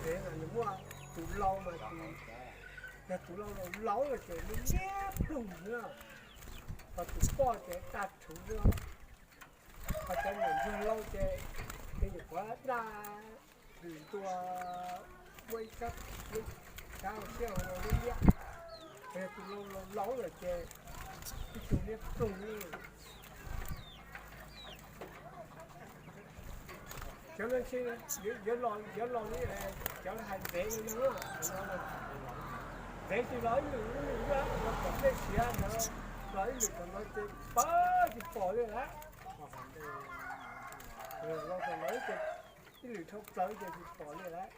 Nws muaj tus laus mas tus, yog tus laus laus lawm ces nws liab ploog na, ho tus poj ces tag rhuv na. Ho cov niam yog laus ces, ces nyuam qhuav daj ntua, muaj ib sab, ib sab siab hauv liab liab. Yog tus laus laus lawm ces ib tug liab ploog li. Cov no ntshe yuav los, yuav los li cov hais ntxeev no, ntxeev tsis los ib lwm, ib lwm los tom tej siav ntawd, los ib lwm tom no ces pab tsis pom li lawm. Los tom no ces ib lwm dhau plaws ces tsis pom li lawm.